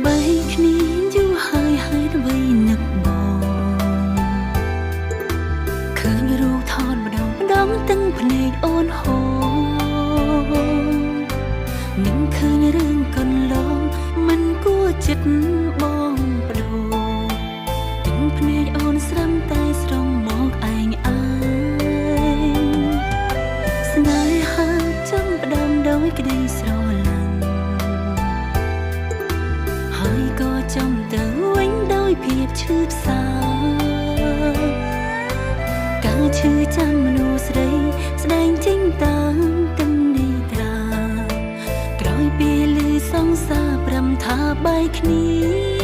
បែកគ្នាយូរហើយ ហើយអ្វីនឹកបង ឃើញរូបថតម្ដងម្ដង ទាំងភ្នែកអូនហូរ នឹងឃើញរឿងកន្លង មិនគួរចិត្តបងបដូរ ទាំងភ្នែកអូនស្រាំតែស្រង់មកឯងឯង ស្នេហាចាំផ្ដើមដោយក្តីស្រឡាញ់ ហើយក៏ចំទៅវិញដោយភាពឈឺផ្សា ការឈឺចាំមនុស្សស្រី ស្ដែងចេញតាមទំនីត្រា ក្រោយពេលឮសង្សារប្រាំថាបែកគ្នា។